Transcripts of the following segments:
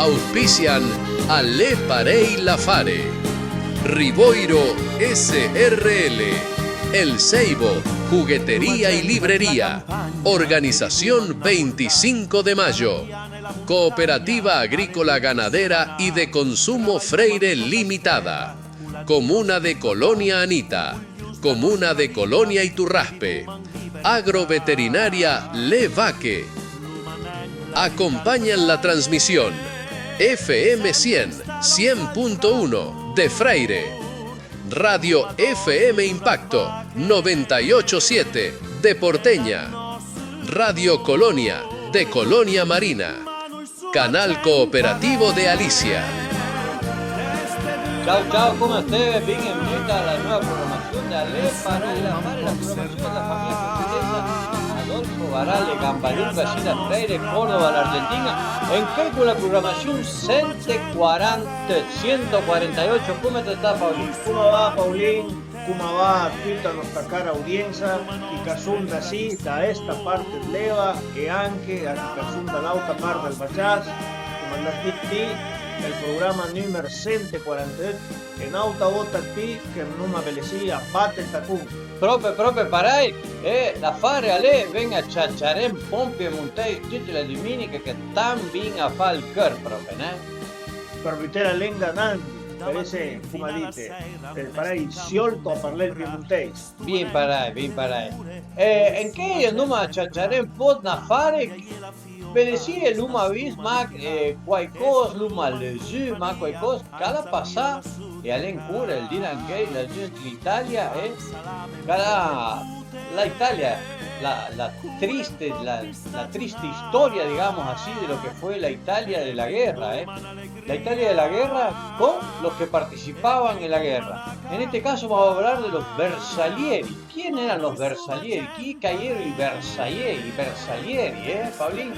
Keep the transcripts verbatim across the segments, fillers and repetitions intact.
Auspician a L'é parèj l'afare. Rivoiro S R L, El Seibo, juguetería y librería. Organización veinticinco de Mayo. Cooperativa Agrícola Ganadera y de Consumo Freire Limitada. Comuna de Colonia Anita. Comuna de Colonia Iturraspe. Agroveterinaria Le Vaque. Acompañan la transmisión F M cien, cien punto uno de Freire. Radio F M Impacto noventa y ocho siete de Porteña. Radio Colonia de Colonia Marina. Canal Cooperativo de Alicia. Ciao, ciao, come stéve? Benvenuti a la nueva programazione de L'é parèj l'afare, la programazione de la famiglia portoghesa Adolfo Barale Gambalunga, Sina Freire, Córdoba, l'Argentina, en quel con la programazione cent e quaranta, cent e quaranta e ocho. Come te sta, Paolin? Come va, Paolin? Coma va tuta nosta cara audiensa, chi ch'a son da sì, da sta part dl'Eva e anche a chi ch'a son da l'àuta part dël Baciàs, coma l'has dit ti, ël programa nùmer cent e quaranteut, e n'àuta vòta dë pì che andoma belessì a bate ël tacon. Pròpe, pròpe parèj, e l'afare a l'é, ven a ciaciaré un pò ën piemontèis tute le duminiche, che tant bin a fa ël cör pròpe, neh? Për buté la lenga ananti, për esse, coma dite, eh, parèj, sciolto a parlé ël piemontèis. Bin parèj, bin parèj. E ancheuj andoma a ciaciaré un pò dë n'afare, belessì, e l'oma vist mach, eh, quaicòs, l'oma lezù mach quaicòs ch'a l'é passà e a l'é ancora ël di d'ancheuj lezù ën Italia, eh, ch'a l'ha, la Italia, la, la triste, la, la triste historia, digamos así, de lo que fue la Italia de la guerra, eh. La Italia de la guerra con los que participaban en la guerra. En este caso vamos a hablar de los versalieri. ¿Quién eran los versalieri? Chi ch'a j'ero ij versaieri, ij versalieri, eh, Paolin?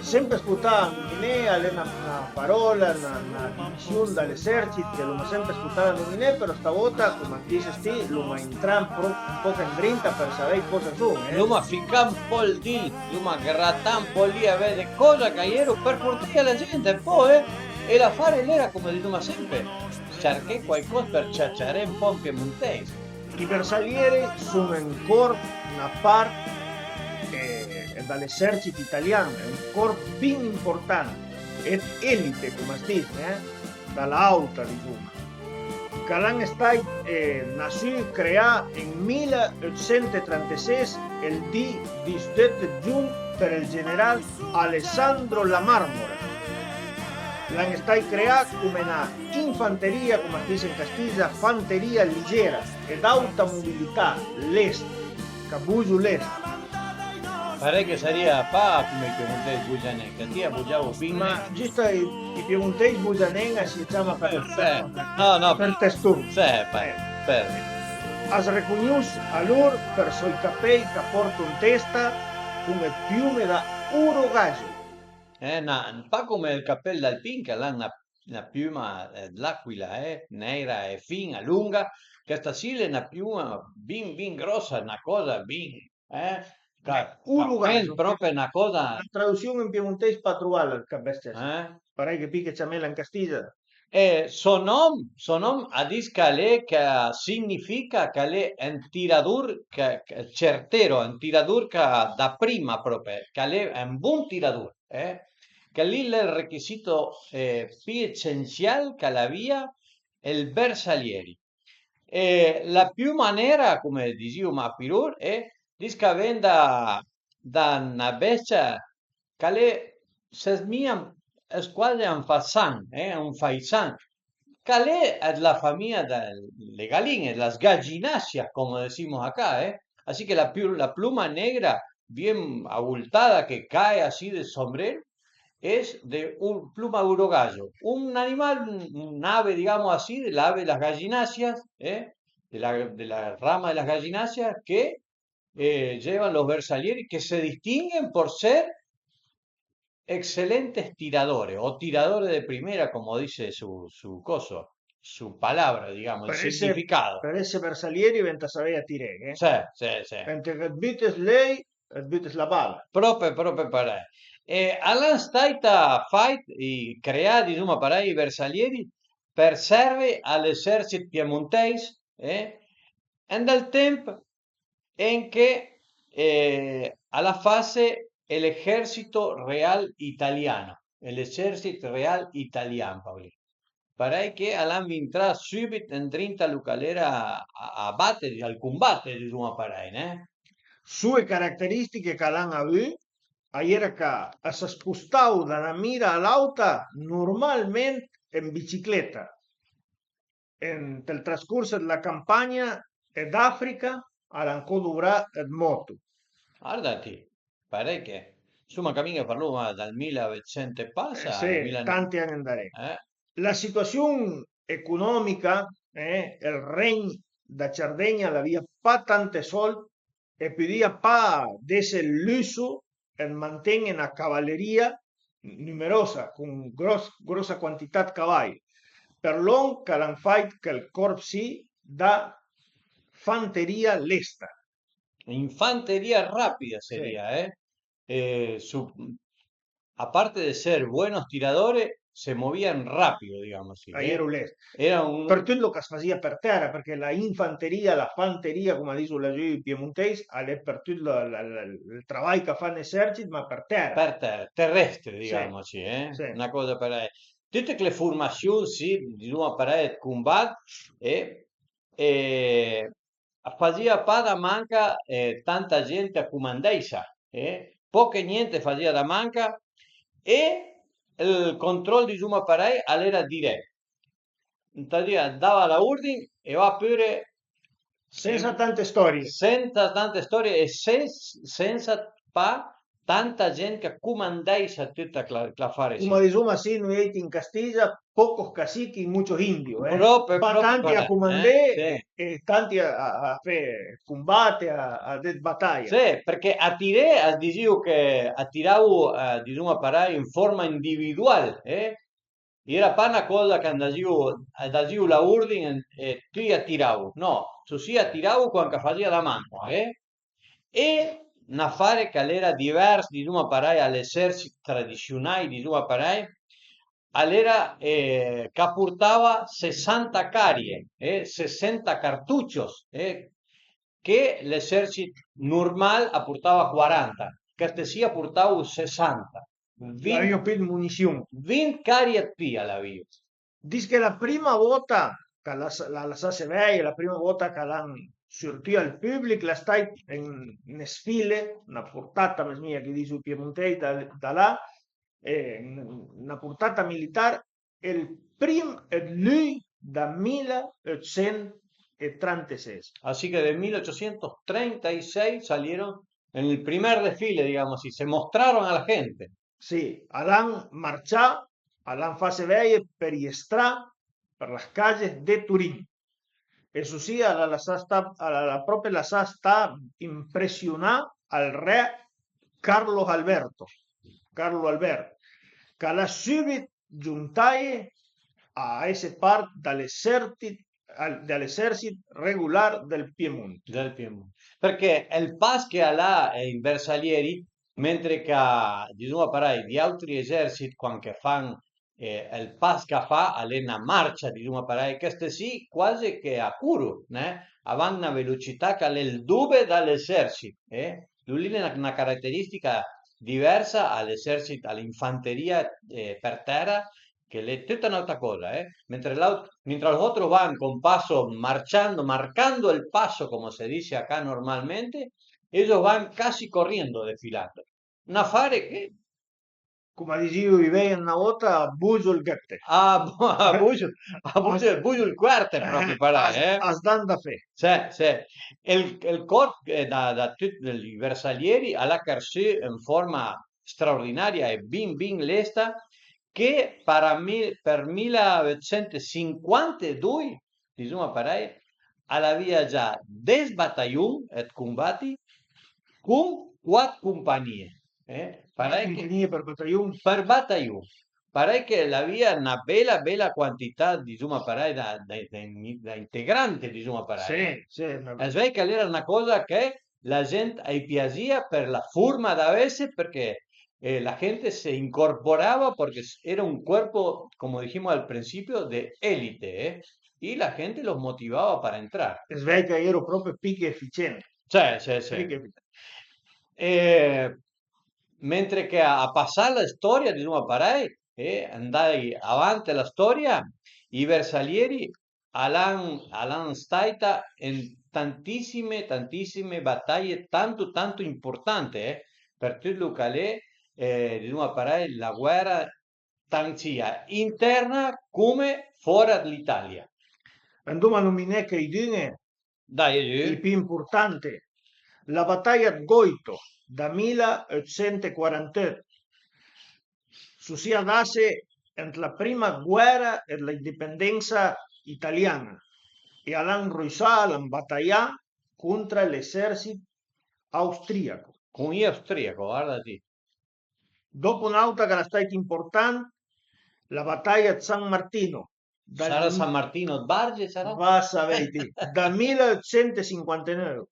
Sempe scotà nominé, a l'é na, na paròla, na, na division da l'esercit che l'oma sempe scotà nominé, però stavòta, coma dises ti, l'oma intrà un po', un pòch andrinta për savé còsa a son, eh. L'oma ficà un pò ël dit, l'oma gratà un pò lì a vëdde còsa ch'a j'ero, për portaje a la gent un pò, eh. E l'afare a l'era, coma disoma sempe, cerché quaicòs për ciaciaré un pò ën piemontèis. Ij versalieri son un còrp, na part, eh, da l'esercit italian, un còrp bin important, ëd elite, coma as dis, eh, da l'àuta, disoma, ch'a l'han stait, eh, nassù, creà en mila eutsent e trantases, ël di disdeut ëd giugn, për ël general Alessandro La Marmora. L'han stait creà coma na infanteria, coma as dis an castisa, fanteria ligera e d'àuta mobilità, lest, ch'a bojo lest. Parèj ch'a sarìa pa coma ij piemontèis bogianèn, che ti a bojavo bin. Ma giust ij, ij piemontèis bogianèn a si ciama për, eh, no, no, për teston. Sì, për, eh, për. As recognos a lor për sò ij capèj ch'a pòrto an testa coma ëd piome da orogajo. Eh, na, pa coma ël capèl d'alpin, ch'a l'han na, na pioma, eh, dl'acuila, eh, nèira e fin-a, longa, chesta sì a l'é na pioma bin, bin gròssa, na còsa bin, eh, ca-, orogajo, capèl, pròpe na còsa. La tradussion an piemontèis pa trovala, ël capèl, eh? Parèj che pì che ciamela an castisa. E sò nòm, sò nòm a dis ch'a l'é, ch'a significa ch'a l'é un tirador, che, che, certero, un tirador ch'a, da prima pròpe, ch'a l'é un bon tirador, eh? Chel lì l'é ël rechisido, eh, pì essensial ch'a l'avìa ël versalieri. E la pioma nera, coma disìo mach pì lor, e dis ch'a ven da, da na bestia ch'a l'é, së smija, as-, quasi a un faisan, eh, a un faisan, ch'a l'é dla famija dle galine, dlas gallinassias, coma disimo acá, eh. Así que la piu-, la pluma negra bien abultada que cae así del sombrero es de un pluma de urogallo, un animal, un, un ave, digamos así, del ave de las gallinacias, eh, de la, de la rama de las gallinacias que eh, llevan los versalieri que se distinguen por ser excelentes tiradores o tiradores de primera, como dice su, su coso, su palabra, digamos, el significado. Për esse versalieri venta savé tiré, eh? Sì, sì, sì. Venta che të butes l'euj, të butes la bala. Pròpe, pròpe parèj. E a l'han staita fait, i creà, disuma parei, i versalieri për servi a l'esercit piemontèis, eh, ënt ël temp en che, eh, a la fase el ejército real italiano, el esercit real italian, Paolin. Parei che a l'han intrà sübit ëndrinta a lu ch'al era a, a bate, al cumbate, disuma parei, ne? Sue carateristiche ch'a l'han avù a j'era ch'a së spustau da na mira a l'àuta nurmalment en bicicleta. Ënt ël trascurs dë la campagna e d'Africa a l'han co duvrà dë moto. Guarda ti, parei che, insoma, camin-a parloma dal milaotsent e passa, eh, sì, al mila... tanti ani andarera. Eh? La situasiun economica, eh, ël regn da Sardegna a l'avìa pa tante sold e pudìa pa desse ël lusso ëd manten-e na cavalerìa numerosa, con gros-, grossa quantità ëd cavai, për lòn ch'a l'han fait chël corp-sì da fanteria lesta. Infanteria rápida sería, eh? Eh, su, aparte de ser buenos tiradores, se movían rápido, digamos así, eh. A j'ero lest. Era un... Për tut lo ch'as fasìa për tèra, përchè la infanteria, la fanteria, com a diso laggiù i piemontèis, a l'é për tut la, la, la, ël travaj ch'a fa n'esercit, ma për tèra. Për tèra, terrestre, sì, digamos así, eh. Sì. Na coza parei. Tute chele formasiun, sì, disoma parei, ëd combat, e, e a fasìa pa da manca, eh, tanta gent a comandèissa, eh, poch e nient a fasìa da manca, e ël control, disoma parei, a l'era dirèt. Ëntà dì, a dava la urdin e va pure. Sensa tante storie. Sensa tante storie e se-, sensa pa tanta gent ch'a comandèissa tut chel, chel afare sì. Come disoma sì noi in Castilla, pocos caciques y muchos indios, eh. Prope, pa prope tanti a parei, comandé, eh, sì, e tanti a, a, a fé combate, a, a dé bataja. Sì, përchè a tiré, a disìu che a tiravu, eh, disoma parei, in forma individual, eh. I era pa na coza ch'andasìu, andasìu la urdin e tui a tiravu, no, su sì a tiravu quand ch'a fasìa da manca, eh? E n'afare ch'a l'era divers, disoma parei, a l'esercit tradisiunai, disoma parei, a l'era, eh, ch'a purtava sesanta carie, eh, sesanta cartuchos, eh, che l'esercit nurmal a purtava quaranta, chëste sì a purtavu sesanta. Vint, a l'avìo pì ëd munisiun. Vint carie ëd pì a l'avìo. Dis che la prima vota ch'a l'ha, l'ha lassasse vèje, la prima vota ch'a l'han surtù al pùblich, l'é stàit en, ne sfile, na portata, a më smija ch'i diso i piemontèis da, da là, eh, na portata militar, ël prim ëd lugn da milaotsentotrantases. Así que de milaotsentotrantases salieron en el primer desfile, digamos así, se mostraron a la gente. Sì, a l'han marcià, a l'han fasse vèje për j'estrà, për las case de Turin. E su sì a l'ha lassà sta, a l'ha prope lassà sta impressiunà al re Carlos Alberto, Carlo Albert, ch'a l'ha sùbit giuntaje a esse part da l'esercit, da l'esercit regular dël Piemont. Dël Piemont. Përchè ël pas che a l'ha, eh, i versalieri, mentre ch'a, disoma parei, di àutri esercit quand ch'a fan, eh, ël pas ch'a fa a l'é na marcia, disoma parei, chëste sì quase che a coru, ne? A van na velocità ch'a l'é ël dobe da l'esercit, eh? Lu lì a l'é na, na carateristica diversa a l'esercit, a l'infanteria, eh, për tèra, che l'é tuta n'àutra coza, eh? Mentre l'àut-, mentre los otros van con paso marchando, marcando el paso, como se dice acá normalmente, ellos van casi corriendo, desfilando. Un afare che, come a disìu i vej na vota, a bujo ël ghëtte. A bu-, a bujo, a bujo, a bujo ël cuerte, propi parei, eh? A s'dan da fé. Sì, sì. E ël, ël corp, eh, da, da tuti i versalieri a l'ha chërsù en forma straordinaria e bin, bin lesta, che para mi-, për milaotsentotsinquantedoi, disoma parei, a l'avìa già des batajon ëd combati con quat companìe, eh? Parei che... Companìe për batajon? Për batajon. Parei che l'avìa na bela, bela quantità, disoma parei, da, da, da, da integrante, disoma parei. Sì, sì, ma... As vëdde ch'a l'era na coza che la gent a-j piasìa për la forma da vesse, përchè eh, la gente se incorporaba porque s- era un cuerpo, como dijimos al principio, de élite, ¿eh? Y la gente los motivaba para entrar. As vëdde ch'a j'ero pròpi pì che eficiente. Sì, sì, sì. Pì che eficiente. E mentre che a, a pasà la storia, disoma parèj, e andai avanti la storia, i versalieri a l'han, a l'han staita en tantissime, tantissime bataje tanto, tanto importante, eh, për tut lo ch'a l'é, eh, disoma parèj, la guèra, tant sia interna come fòra dë l'Italia. Andoma nominé chèidun-e. Dai, i pì importante, la bataja dë Goito dë mila eutsent e quaranteut, sosia dasse ant la prima guèra dë l'indipendensa italian-a, e a l'han russà, a l'han batajà contra l'esercit austriaco. Con i austriaco, guarda ti. Dopo n'àuta ch'a l'é staita important, la bataja dë San Martino, dal Sarà San Martino dë Barge, sarà? Va savèj ti, dal mila eutsent e sinquantaneuv,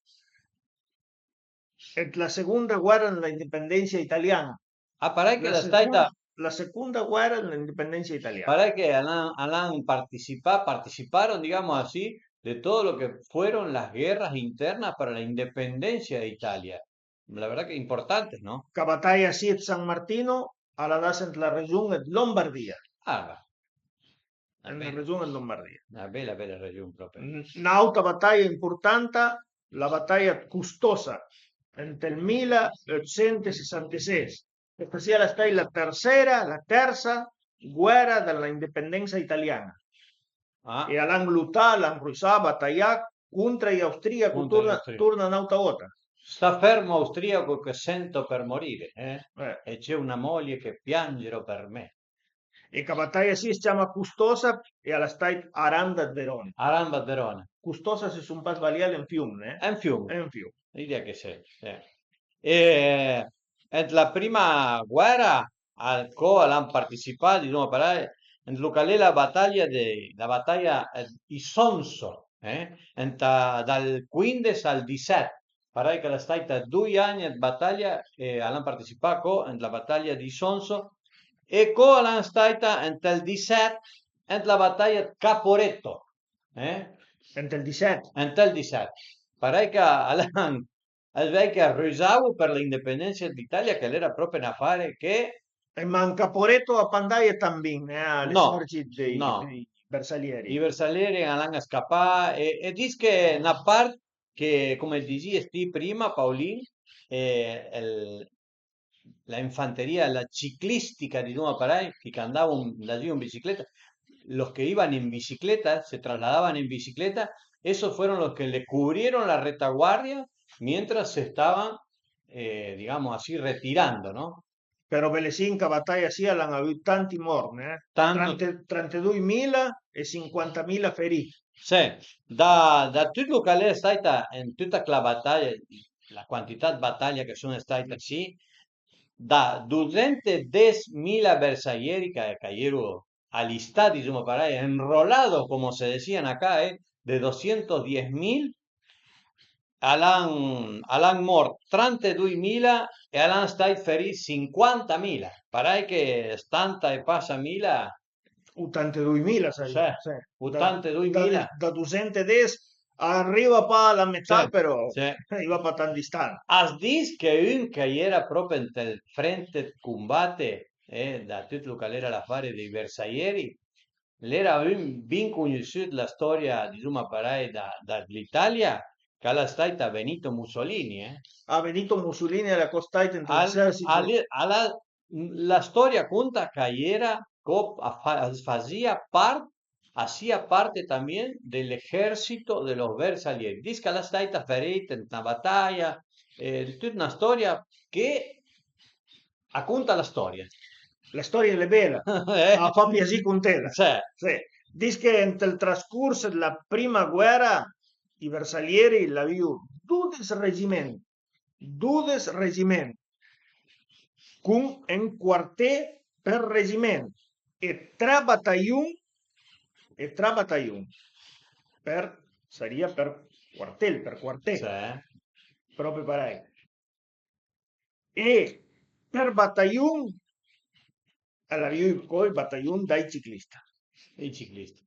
ant la seconda guèra dë l'indipendensa italian-a. Ah, parèj che a l'é staita, la seconda guèra dë l'indipendensa italian-a. Parèj che a l'han, a l'han participà, participaron, digamos así, de todo lo que fueron las guerras internas para la independencia de Italia. La verdad que importantes, ¿no? Chèla bataja sì dë San Martino a l'ha dasse ant la region dë Lombardìa. Ah, va. Ant la region dë Lombardìa. Na bela, bela region pròpi. N-, n'àuta bataja importanta, la bataja dë Custosa, ant ël mila eutsent e sessantases. Chèsta sì a l'é staita la tersera, la tersa guèra dë l'indipendensa italian-a. Ah. E a l'han lotà, a l'han russà, batajà contra i austriaco, contra i austriaco, torna, torna n'àuta vòta. Sta fermo austriaco che sento per morire, eh? Eh. E c'è una moglie che piangerò per me. E chèla bataja sì as ciama Custosa e a l'é staita a Randa dë Verona. A Randa dë Verona. Custosa, se son pa sbalià, a l'é un fium, eh? È un fium. È un fium. L'idea che sì, sì. E ant la prima guèra, a, co a l'han participà, disoma parèj, ant lo ch'a l'é la bataja de, la bataja, eh, d'Isonzo, eh, ant, dal quindes al disset, parèj ch'a l'é staita doi agn dë bataja e a l'han participà co ant la bataja d'Isonzo, e co a l'han staita ant ël disset ant la bataja dë Caporetto, eh? Ant ël disset. Ant ël disset. Parèj ch'a l'han, as vëdde ch'a rusavo për l'independensa dë l'Italia, che a l'era pròpi n'afare che... E ma ant Caporetto a l'ha pa andaje tant bin, eh, a l'esercit dei, dei bersalieri. I bersalieri a l'han scapà e, e dis che na part che, come dizìes ti prima, Paolin, eh, ël, la infanteria, la ciclistica, disoma parèj, chi ch'a andavo, andasìo an bicicleta, los que iban en bicicleta, se trasladaban en bicicleta, esos fueron los que le cubrieron la retaguardia mientras se estaban, eh, digamos así, retirando, ¿no? Però belessì, an chèla bataja sì a l'han avù tanti mòrt, eh? Tanto. Trenta, trentedoimila e sinquantamila ferì. Sì, da, da tut lo ch'a l'é staita an tuta chèla bataja, la quantità dë bataje ch'a son staite sì, da dosentedesmila bersalieri ch'a, ch'a j'ero alistà, disoma parèj, enrolado, como se decían acá, eh, de dosentedesmila, a l'han, a l'han mòrt trentedoimila e a l'han stait ferì sinquantamila. Parèj che stanta e passa mila. Otantadoimila, sai, sì, sì. Otantadoimila. Da, da, da dosentedess a riva pa a la metà, sì, però sì, a riva pa tant distant. As dis che un ch'a j'era pròpi ant ël frente dë combate, eh, da tut lo ch'a l'era l'afare dei bersalieri, l'era un bin cognossù dë la storia, disoma parèj, da, da l'Italia, ch'a l'é stait Benito Mussolini, eh. Ah, Benito Mussolini a l'é co stait ant l'esercit. Al, al, a l'ha, la storia a conta ch'a j'era, co a fa-, a fasìa part, hacía parte también del ejército de los Versalieri. Dis ch'a l'é stait ferit ant na bataja, eh, tut na storia che a conta la storia. La storia a l'é bela, eh, a fa piasì contela. Sì. Sì. Dis che ant ël trascors dë la prima guèra i bersalieri a l'avìo dodes regiment, dodes regiment, con un quarté për regiment e tre batajon, e tre batajon për, sarìa për quartel, për quarté. Sì. Pròpi parèj. E Për batajon a l'avìo pò ël batajon dai ciclista. I ciclista.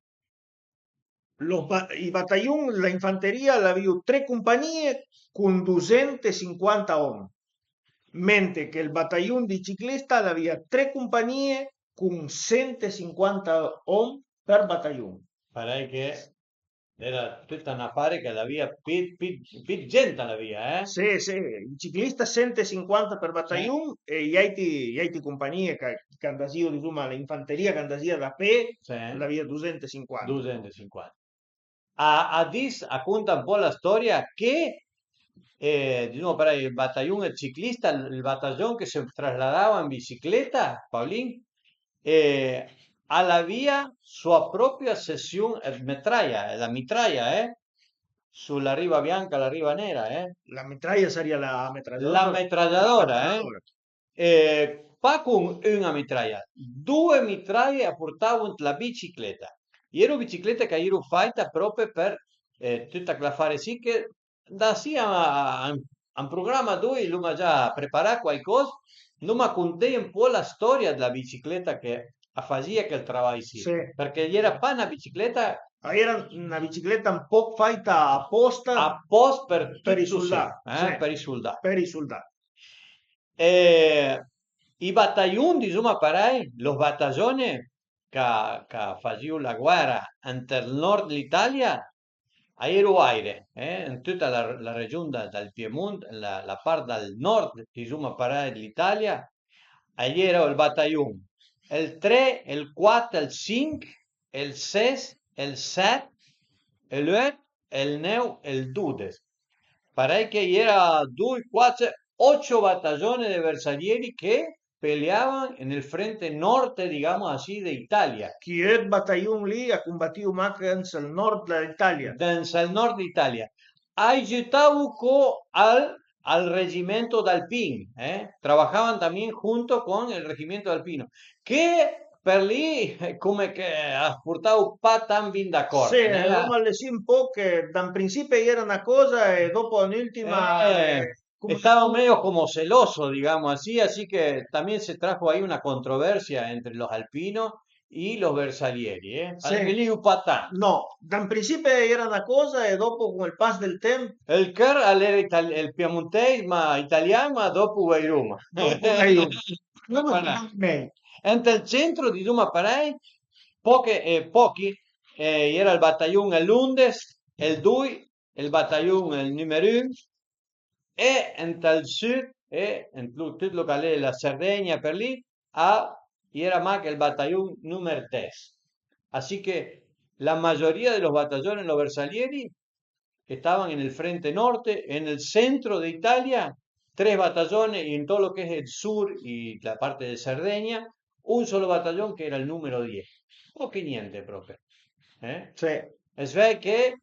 Los ba-, i batajon, la infanteria a l'avìo tre companìe con dosent e sinquanta òm, mentre che ël batajon di ciclista a l'avìa tre companìe con sent e sinquanta òm për batajon. Parèj che l'era tüt un afare che l'avìa pi, pi, pi 'd gent a l'avìa, eh? Sì, sì, i ciclista sent e sinquanta për batajon e i àiti, i àiti companìe ch'a, ch'andasìo, disoma, l'infanteria ch'andasìa da pé, sì, l'avìa dosent e sinquanta. dosent e sinquanta. A, a dis, a conta un pò la storia che, eh, disoma parèj, ël batajon, ël ciclista, ël batajon che se trasladava an bicicleta, Paolin, eh, a l'avìa sua pròpia session ëd metraia, la mitraia, eh? Su la riva bianca, la riva nera, eh? La mitraia a sarìa la metralladora. La metralladora, eh? Eh, pa con un-a mitraia, doe mitraie a portavo ant la bicicleta. I eru biciclete ch'a j'eru faita pròpe për, eh, tüt ch'l'afare sì che da sì a, a, a un programa doi l'oma già preparà quaicòs, l'oma conté un pò la storia dla bicicleta che a fasìa chel travaj sì, sì, përchè a l'era pa na bicicleta. A l'era na bicicleta un pò faita aposta. Apost për, për i soldà, eh, sì, për i soldà. Për i soldà. E i batajon, disoma parèj, los batajone ch'a, ch'a fasìo la guèra ant ël nord l'Italia, a j'eru vaire, eh, an tüta la, la region da, dal Piemont, la, la part dal nord, disoma parèj, l'Italia, a j'era ël batajon, ël tre, ël quat, ël sinch, ël ses, ël set, ël öt, ël neu, ël dodes. Parèj che a l'era doi, quat, ocio batajone de bersaglieri che peleavan nel frente norte, digamos así, de Italia. Chi öt batajon lì a combatìo mach ën sël nord d'Italia. Ën sël nord d'Italia. A i giütavo co al, al regimento d'alpin, eh? Trabajaban también junto con el regimiento d'alpino, che për lì, eh, come che a portavo pa tant bin d'acòrd, sì, eh, l'oma lessì un pò che da un principi a l'era na còsa e dopo an ültima, eh, eh, come e stavo meglio como celoso, digamos así, así que también se trajo ahí una controversia entre los alpinos y los bersaglieri, eh? Sì. Anche lì un patà. No, da un principi a l'era na còsa e dopo con ël pas dël temp. Ël chër a l'era itali-, ël piemontèis, ma italian, ma dopo vairoma. Dopo vairoma. Voilà. Ant ël centro, disoma parèj, poche, eh, pochi, eh, a l'era ël batajon ël ondes, ël doi, ël batajon ël numer un, e ant ël sud e ant lo, tüt lo ch'a l'é la Sardegna për lì, a, a l'era mach ël batajon numer des. Así que la mayoría de los batallones, los bersaglieri, estaban en el frente norte, en el centro de Italia, tres batallones, y en todo lo que es el sur y la parte de Cerdeña, un solo batallón que era el número diez. Pochi niente proprio. Eh? Sì. Es ver que,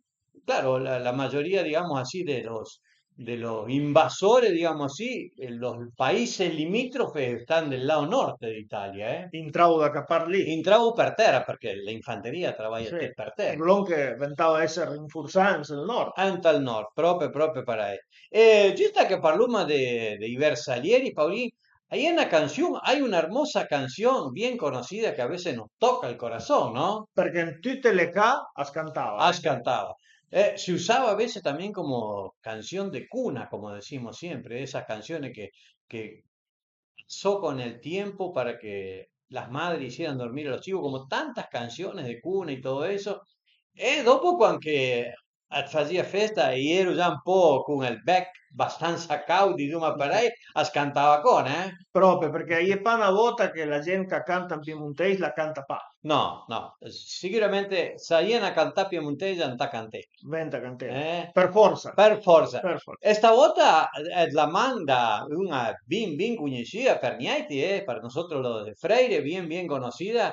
claro, la, la mayoría, digamos así, de los, de los invasores, digamos así, eh, los países limítrofes están del lado norte de Italia, eh? Intravo da ca part lì. Intravo per terra, perché l'infanteria travaja, sì, tutt per terra. Lòn che ventava esse rinforzà ant ël nord. Ant ël nord, prope, prope parei. E giusto che parloma de, dei bersaglieri, Paolin, a-i é na cansion, hay una hermosa canción bien conocida que a veces nos toca el corazón, ¿no? Perché ën tute le ca as cantava. As cantava. Eh, se usaba a veces también como canción de cuna, como decimos siempre, esas canciones que, que pasó con el tiempo para que las madres hicieran dormir a los chicos, como tantas canciones de cuna y todo eso. E dopo, quand che a fasìa festa e a j'ero già un po' con ël bech bastansa caud, disoma parei, as cantava còne, eh? Prope, perché a-i é pa na vòta che la gent ch'a canta an piemontèis la canta pa. No, no, sicüramente s'a-i é na cantà piemontèisa, ëntà canté. Venta canté. Eh? Per fòrsa. Per fòrsa. Per fòrsa. E stavòta, eh, la manda un-a bin, bin cognosìa per niaiti, eh, per nosotros los de Freire, bien, bien conocida,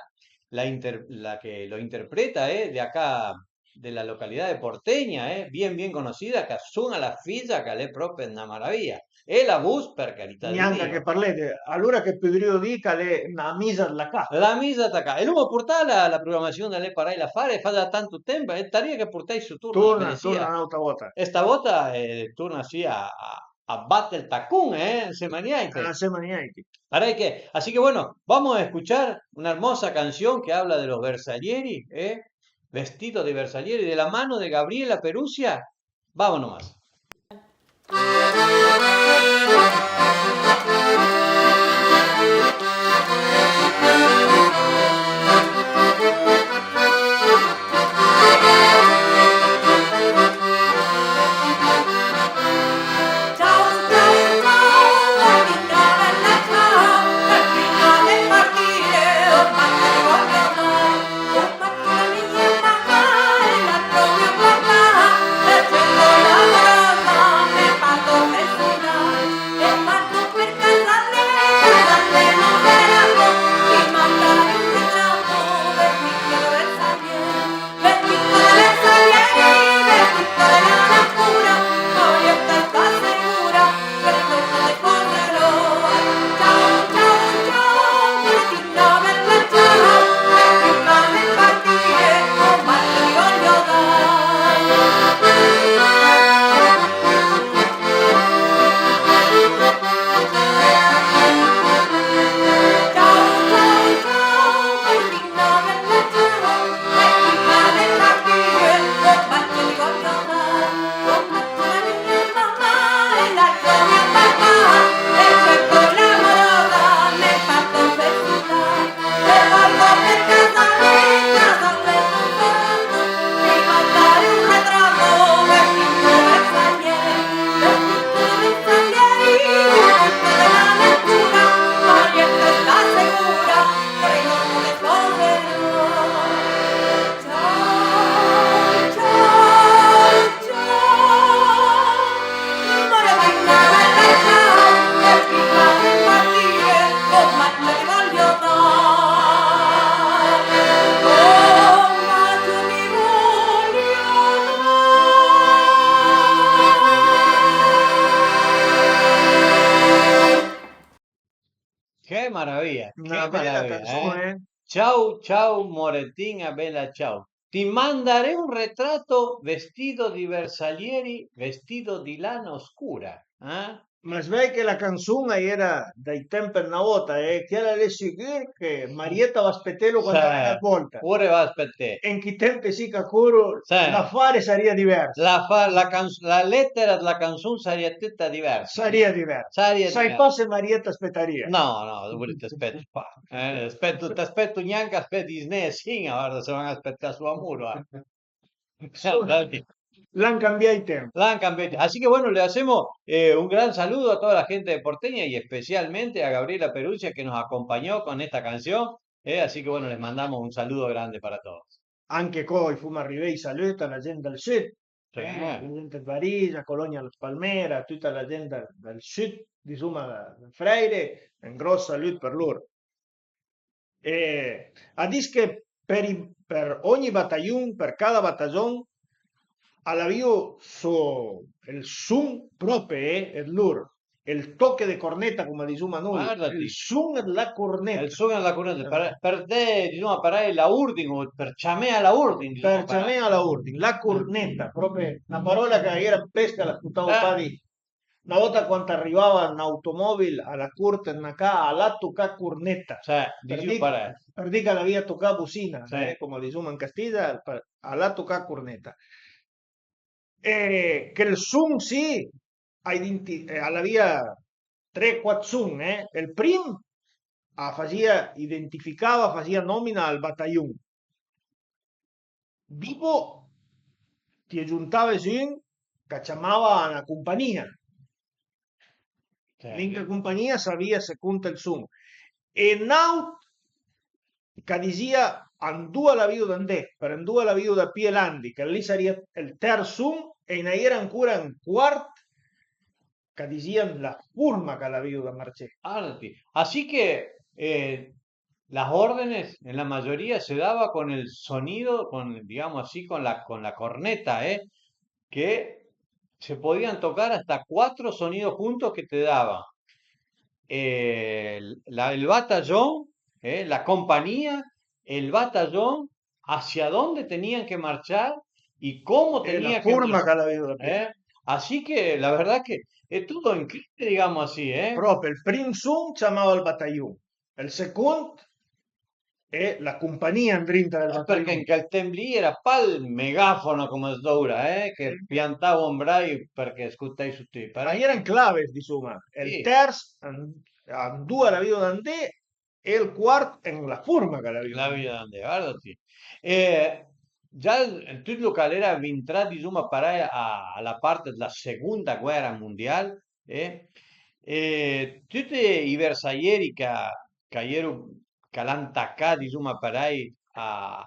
la inter-, la que lo interpreta, eh, de acá, de la localidad de Porteña, eh, bien, bien conocida, ch'a sona la fisa, ch'a l'é prope na maravija. E la vos, per carità dë Dio. Gnanca che parlé de, alora che podrìo dì ch'a l'é na misa dla ca. La misa dla ca. E l'oma portà la, la programasiun da lé parei la fare, fa già tanto temp, e starìa che portaiso torna. Torna, torna n'àutra vòta. E stavòta, eh, torna sì a, a, a bat ël tacon, eh, ënsema a niente. Ënsema a niente. Parèj che, así que bueno, vamos a escuchar una hermosa canción que habla de los bersaglieri, eh, vestido de bersaglieri, de la mano de Gabriela Perusia. Vámonos más. Che maravija, che maravija, eh? Ciao, ciao, Moretina, bella ciao. Ti mandaré un retrato vestito di bersaglieri, vestito di lana oscura, eh? Ma svei che la canson a-i era dai temp dë na vòta, e chiel a l'é sigür che Marietta a va spetelo quand a ven a volta. Ure va a speté. E an chi temp sì ch'a coru, l'afare a sarìa divers. L'afa-, la cans-, la letera dla canson a sarìa tüta diversa. Sarìa divers. Sarìa divers. Sai pa se Marietta a spetarìa. No, no, dovri të spetu pa. Eh, spetu, të spetu gnanca a spet disné e sin-a, guarda, se van a speté a so amuro, eh. L'han cambià i temp. L'han cambià i temp. Así que bueno, le hacemos eh, un gran saludo a toda la gente de Porteña y especialmente a Gabriela Perusia que nos acompañó con esta canción. Eh, así que bueno, les mandamos un saludo grande para todos. Anche co i fuma arrivé i salüt a la gent dal sud, sì, eh, la gent dë Varisa, Colonia La Palmera, tüta la gent dal, dal sud, disoma, dël Freire, un gròss salüt për lur. E a dis che për i, për ogni batajon, për cada batajon, a l'avìo so, ël son pròpe, eh, ëd lur, ël toque de corneta, coma disoma noi, ël son dla corneta. Ël son dla corneta, për, për de, disoma, parei a l'urdin, o për ciamé a l'urdin, disoma, për ciamé a l'urdin, la corneta, pròpe na paròla ch'a-i era pesca, la scotavo pa di. Na vòta quand a rivava n'automòbil a la cort dë na ca, a l'ha tocà corneta. Sì, për di, parei, për di ch'a l'avìa tocà bocina, sì, eh, coma disoma an castizà, a l'ha tocà corneta. E chel son sì, a identi-, eh, a l'avìa tre, quat son, eh. Ël prim a fasìa, identificava, a fasìa nòmina al batajon. Dopo t'ie giontave un ch'a ciamava na companìa. Certo. Lì an companìa a savìa second ël son. E n'àut ch'a disìa andoa l'avìo da andé, për andoa l'avìo da pijé l'andi, che lì a sarìa ël ters son, e a-i na-i era ancora un quart ch'a disìa la forma ch'a l'avìo da marcé. Arda ti. Así que, eh, las órdenes en la mayoría se daba con el sonido, con, digamos así, con la, con la corneta, ¿eh? Que se podían tocar hasta cuatro sonidos juntos que te daba, eh, la, el batallón, eh, la compañía, el batallón, hacia dónde tenían que marchar y cómo... E la tenía que forma marchar, ch'a l'avìo da pijé. Eh? Así che la verdad che è tutto increíble, digamos así, eh? Pròpi, ël prim son ciamava ël bataion, ël second e la companìa andrinta dël bataion. Eh, perché in quel temp lì era pa ël megafono come s'dòvra, eh, che piantavo un brai perché scoltaiso tuti, però... Ma i era in clave, disoma, e ël terz, an-, andoa l'avìo da andé, e ël quart en la forma ch'a l'avìo. L'avìo da andé, guarda ti. E già tut lo ch'a l'era vintrà, disoma parei, a, a la part dla seconda guera mondial, e, e tuti i versaieri ch'a, ch'a j'ero, ch'a l'han tacà, disoma parei, a,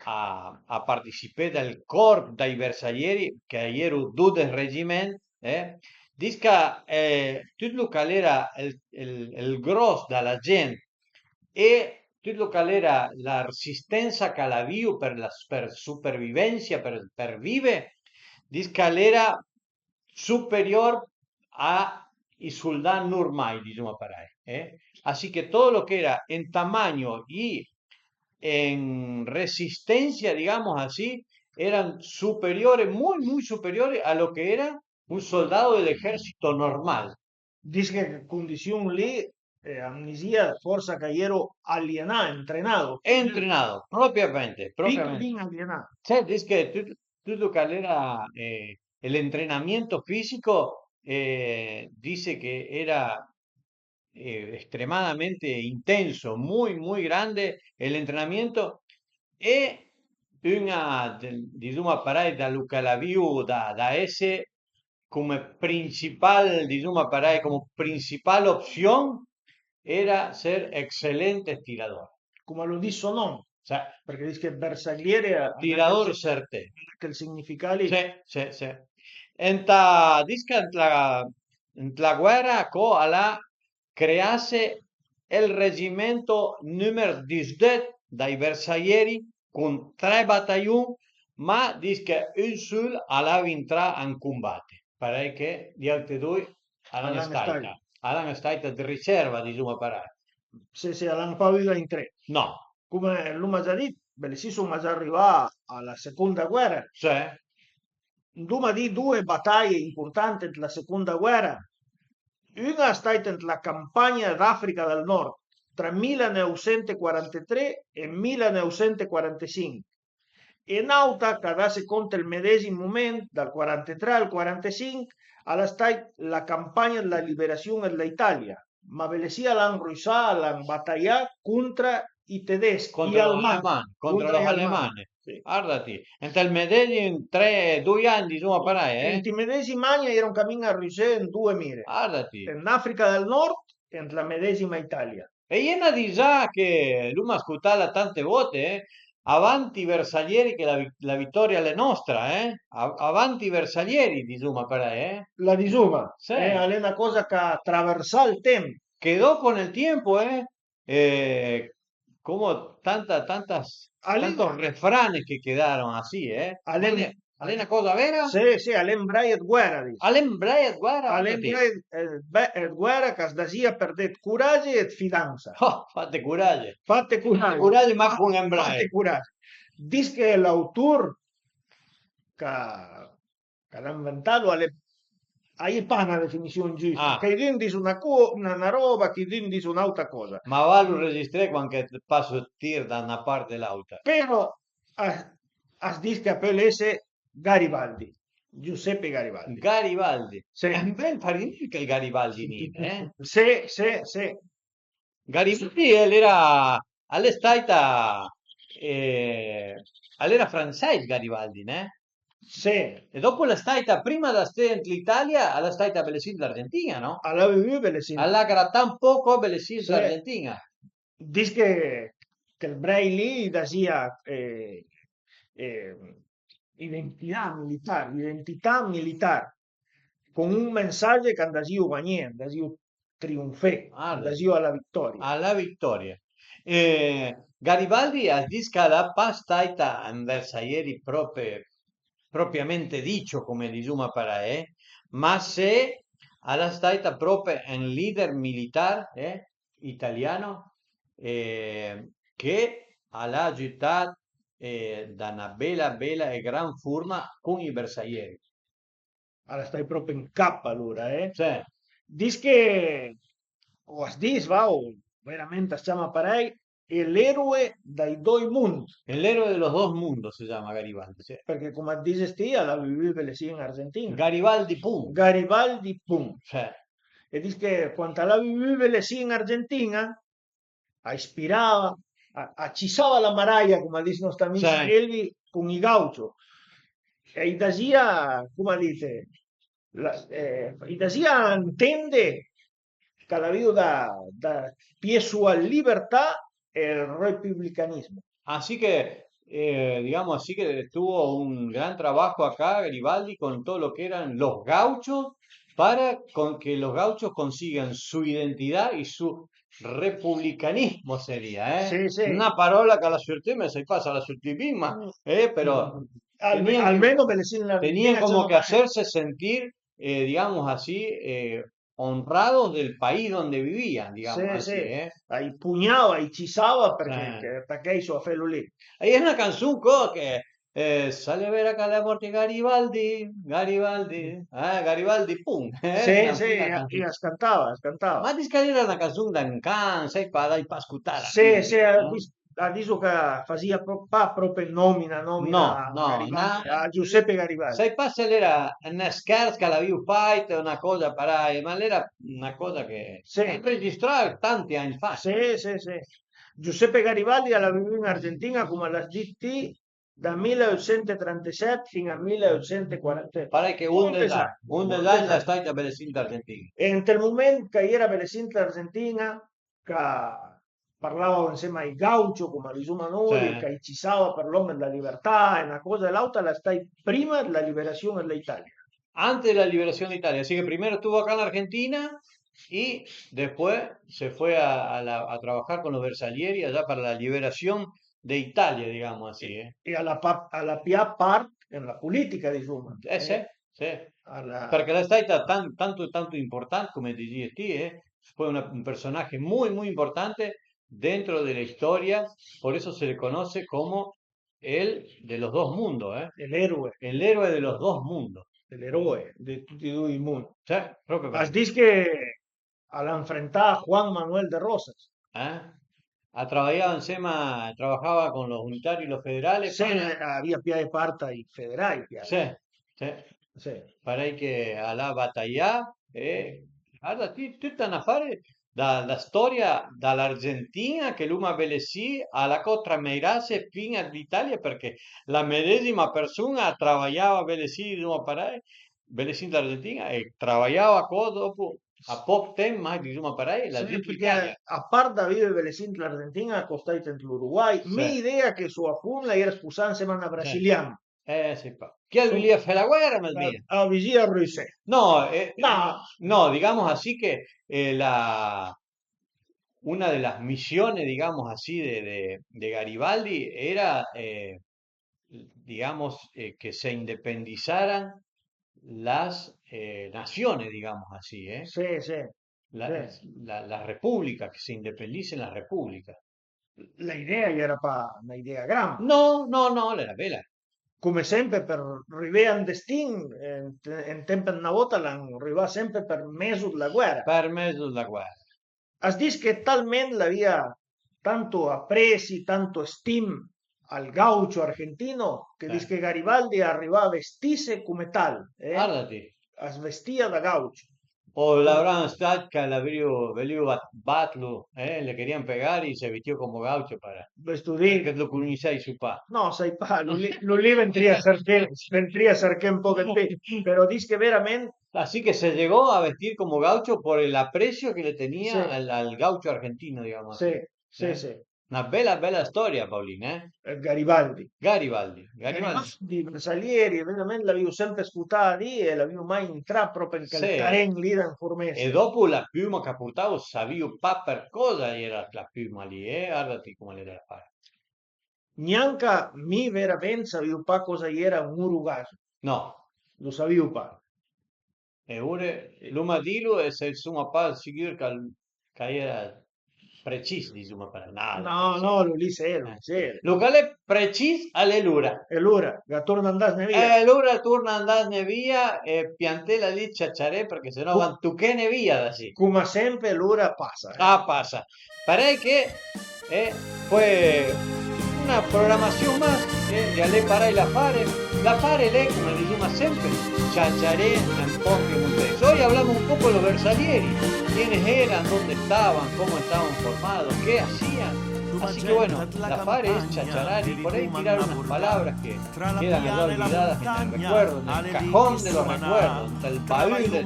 a, a participé dël corp dai versaieri, ch'a j'ero dodes regiment, eh, dis ch'a, eh, tut lo ch'a l'era ël, ël, ël gròss da la gent e tut lo ch'a l'era la resistensa ch'a l'avìo për la, për supervivensia, për, për vive, dis ch'a l'era superior a i soldà normai, disoma parei, eh? Así che todo lo que era en tamaño y en resistencia, digamos así, eran superiores, muy, muy superiores a lo que era un soldado del ejército normal. Dis che condission lì, eh, a më disìa fòrsa ch'a j'ero alienà, entrenado. Entrenado, propiamente, propiamente. Bin, bin alienà. Cioè, dis che tut, tut lo ch'a l'era, eh, l'entrenamiento fisico, eh, dise che era, eh, extremadamente intenso, muy, muy grande el entrenamiento, e una, disoma parei, da lo ch'a l'avìo da, da esse come principal, disoma parei, come principal opsion era ser excelente tirador. Come a lo dis so nom, sì, përchè dis che bersagliere, tirador certé, che ël significà lì. Sì, sì, sì. Ëntà, dis che ant la, ant la guera co a l'ha crease ël regimento numer disdöt dai versaieri con tre batajon, ma dis che un sul a l'ha vintrà an combate, parei che gl'àuti doi a l'han stait, a l'han stait dë riserva, disoma parei. Sì, sì, a l'han pa avüda in tre. No. Come l'oma già dit, belessì soma già arivà a la seconda guera. Sì. Andoma dì doe bataje importante ant la seconda guera. Una a l'é stait ant la campagna d'Africa dël Nord tra milaneuvsentequarantetré e milaneuvsentequarantesinch, e n'àuta ch'a dase cont ël medesim moment, dal quarantetré al quarantesinch, a l'é stait la campagna dla liberassion dl'Italia, ma belessì a l'han rusà, a l'han batajà contra i tedeschi, contra i aleman, contra i aleman. Sì. Guarda ti, ant ël medesim tre, doi ani, disoma parei, eh? Ant i medesim ani a j'ero an camin a rusé an doe mire. Guarda ti. An Africa dël Nord e ant la medesima Italia. E a-i é na disà che l'oma scotala tante volte, eh? Avanti i versaieri che la vi-, la vitoria a l'é nòstra, eh? A-, avanti i versaieri, disoma parei, eh? La disoma, sì. Eh, a l'é na còsa ch'a traversà ël temp. Che dopo nel tiempo, eh, eh, como tanta, tantas, a l'é tantos refranes que quedaron así, eh? A l'é, a l'é na còsa vera? Sì, sì, a l'é un braje dë guera, dis. A l'é un braje dë guera? A l'é un braje dë, eh, be-, dë guera ch'as dasìa për dét corage e dë fidansa. Oh, fate corage. Fate corage. Fate corage, ma con un braje. Fate corage. Dis che l'autor ch'a ch'a l'ha inventalo, a l'é, a-i é pa na definission giusta. Ah. Cheidun a dis na co-, na, na roba, cheidun a dis n'àuta còsa. Ma valo registré quand che paso tir da na part e l'àuta. Però a, as dis ch'a peul esse Garibaldi, Giuseppe Garibaldi. Garibaldi. Sì. È un bel parin che il Garibaldi, eh? Sì, sì, sì. Garibaldi a l'era, a l'é staita, eh, a l'era fransèis Garibaldi, ne? Sì. E dopo a l'é staita, prima dë sté ant l'Italia, a l'é staita belessì ant l'Argentin-a, no? A l'ha vivù belessì. A l'ha gratà un poco belessì ant l'Argentin-a. Dis che, che ël brej lì i dasìa, eh, eh, identità militar, identità militar, con un mensagge ch'a andasìo vagné, andasìo trionfé, ah, andasìo a la vitòria. A la vitòria. Eh, Garibaldi as dis ch'a l'ha pa staita un versaieri prope, propriamente dicio, come disoma parei, ma se a l'ha staita prope un leader militar, eh, italiano, eh, che a l'ha giütà, eh, da na bela, bela e gran forma con i versaieri. A l'é stàit pròpi un cap alora, eh. Sì. Dis che, o as dis, va, o verament as ciama parèj, e l'eroe dai doi mund. E l'eroe de los dos mundos se llama Garibaldi, sì. Përchè, coma it dises ti, a l'ha vivù belessì an Argentin-a. Garibaldi pun. Garibaldi pun. Sì. E dis che quand a l'ha vivù belessì an Argentin-a, a ispirava, a, a cisava la maraja, coma a dis nòst amì, sì, Elvi, con i gaucho. E i dasìa, coma dite, la, eh, i dasìa a antende ch'a l'avìo da, da pié sua libertà e ël republicanismo. Así que, eh, digamos así que tuvo un gran trabajo acá Garibaldi con todo lo que eran los gauchos para con que los gauchos consigan su identidad y su republicanismo sería, eh? Sì, sì. Una parola ch'a l'ha surtì, ma sai pa s'a l'ha surtì bin, ma, eh, però... Alme-, tenían, almeno belessì an Argentin-a, tenían como que hacerse sentir, eh, digamos así, eh, honrados del país donde vivían, digamos así, eh. A i pugnava, a i cisava përchè, eh, che, përchè a i sò a felo lì. E a-i é na canson co che, eh, "S'al é vera ch'a l'é mòrt Garibaldi, Garibaldi, eh, Garibaldi, pum." Eh, sì, sì, a, a cantava, a cantava. Ma dis ch'a l'era na canson d'un can, sai pa, l'hai pa scotala. Sì, sì, no? A diso ch'a fasìa pro-, pa pròpi nòmina, nòmina, no, no, Garibaldi, na, a Giuseppe Garibaldi. Sai pa se l'era un scherz ch'a l'avìo fàit o na còsa parèj, ma l'era na còsa che, sì, a l'é registrà tanti agn fa. Sì, sì, sì. Giuseppe Garibaldi a l'ha vivù an Argentin-a, coma l'has dit ti, da mila eutsent e trantesèt fin a mila eutsent e quarantesèt. Parèj che ondes agn, ondes agn a l'é stàit belessì an Argentin-a. E ant ël moment ch'a-i era belessì an Argentin-a, ch'a parlava ansema ai gaucho, coma disoma noi, sì, e ch'a-j cisava për lòn dla libertà, e na còsa e l'àutra, a l'é stàit prima dla liberassion dl'Italia. Antes de la liberación de Italia, así que primero estuvo acá en Argentina y después se fue a, a la- a trabajar con los Bersaglieri allá para la liberación de Italia, digamos así, eh. E a l'ha pa-, a l'ha pià part an la polìtica, disoma. Eh, sì, sì. A l'ha- Përchè a l'é stàit tan-, tanto, tanto important, coma disìe ti, eh. Fue una- un personaje muy, muy importante dentro de la historia, por eso se le conoce como el de los dos mundos, eh. El héroe. El héroe de los dos mundos. El eroe de tuti e doi i mond. Sì, pròpi. As dis che a l'ha anfrentà Juan Manuel de Rosas. Eh? A trabajaba ansema, trabajaba con los unitarios y los federales. Sì, para- a l'avìa pià part ai federai, pià. Sì, sì. Sì. Parèj che a l'ha batajà e guarda ti, tuta na afare da, da storia da l'Argentin-a che l'uma belessì a l'ha co trameirase fin-a an Italia, përchè la medesima përson-a a trabajava belessì, disoma parèj, belessì an Argentin-a e trabajava co dòp a pòch temp, ma disoma parèj, la... Sì, gent, përchè a part da vive belessì an Argentin-a, a l'é stàit ant l'Uruguay, sì, mia idea che sua fomna a l'era sposà ansema a na brasiliana. Eh, sai pa. Chi a l'vulìa fé la guèra, ma... A, a visìa ruse. No, eh, no, digamos así que, eh, la, una de las misiones, digamos así, de, de, de Garibaldi era, eh, digamos, eh, que se independizaran las, eh, naciones, digamos así, eh. Sì, sì. La, sì, la, la república, que se independicen las repúblicas. La idea a l'era pa na idea granda. No, no, no, a l'era bela. Come sempe për rivé a un destin, eh, an, an temp, na vòta a l'han rivà sempe për mezo dla guèra. Për mezo dla guèra. As dis che talment l'avìa tanto apresi, tanto stim al gaucho argentino, che dis che Garibaldi a l'rivà a vestise come tal, eh? Guarda ti. As vestìa da gaucho. O l'avran stà ch'a l'avrìo vlìo bat-, batlo, eh? Le querían pegar y se vistió como gaucho para... Vëstu dì? Përchè lo conossìa so pa. No, sai pa, lo lì, lo lì ventarìa sërché, ventarìa sërché un pòch ëd pì, però dis che verament... Así que se llegó a vestir como gaucho por el aprecio que le tenía, sì, al, al gaucho argentino, digamos así. Sì, sì, eh, sì. Na bela, bela storia, Paolin, eh? Eh, Garibaldi. Garibaldi, Garibaldi. Garibaldi, Bersaglieri, verament l'avìo sempe scotà dì e l'avìo mai intrà pròpi an chel, sì, teren lì da anformesse. E dòpo la piuma ch'a portavo, savìo pa për còsa a l'era la piuma lì, eh? Guarda ti com a l'era fàit. Gnanca mi verament savìo pa còsa a l'era un orogazo. No. Lo savìo pa. E ora l'oma dilo e se soma pa sigür ch'a, ch'a l'era precis, dizuma parei. No, no, no, lu lì zero, eh, zero. Lu ch'al e precis al e l'ura. E l'ura, a torna andasne via. E l'ura a torna andasne via e piantela lì, ciaciaré, perché se no a van tuchene via da sì. Coma sempre l'ura a pasa, eh. Ah, pasa. Parei che e pöi na programasiun mach che al e parei l'afare. L'afare l'è, come dizuma sempre, ciaciaré un po' piemontese. Hoy hablamos un poco de los versalieri, quiénes eran, dónde estaban, cómo estaban formados, qué hacían. Así que bueno, l'afare es ciaciaré y por ahí tirar unas palabras que quedan allá olvidadas en el recuerdo, en el cajón de los recuerdos, ënt ël baül dei,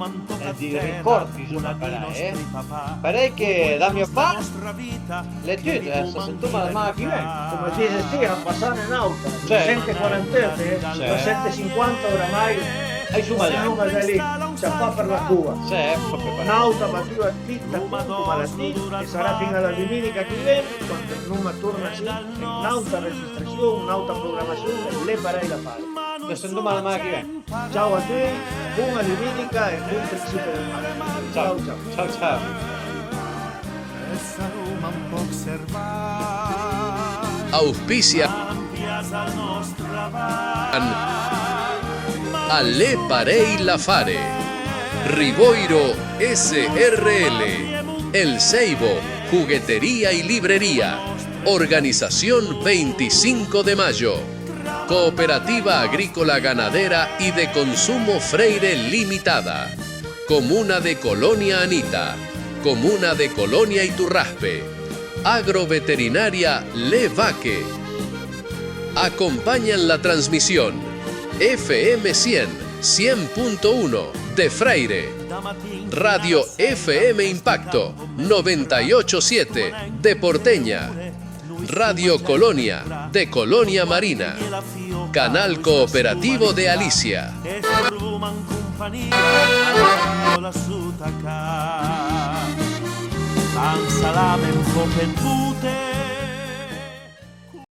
dei ricòrd, dizuma parei, eh. Parei che da mio pa l'è tüt, eh, së sentoma la sman-a ch'i ven. Coma dize ti, a pasane n'àuta, sì. Sent e quaranteutt, eh, sì. Sent e sinquanta oramai, a-i soma già. Soma già lì, ciapà për la coa. Sì, eh, propi parei. N'àuta batüa, ti, coma la ti, e sarà fin-a la duminica ch'i ven, quand tornoma sì, n'àuta registrasiun, n'àuta programasiun, l'è parei l'afare. Së sentoma la sman-a ch'i ven. Ciao a tuti, bona duminica e bon principi dë sman-a. Ciao, ciao, ciao, ciao. Auspicia Al e parei l'afare. Rivoiro S R L, El Seibo, juguetería y librería. Organización veinticinco de Mayo. Cooperativa Agrícola Ganadera y de Consumo Freire Limitada. Comuna de Colonia Anita. Comuna de Colonia Iturraspe. Agroveterinaria Le Vaque. Acompañan la transmisión F M cien, cien punto uno de Freire. Radio F M Impacto noventa y ocho siete de Porteña. Radio Colonia de Colonia Marina. Canal Cooperativo de Alicia.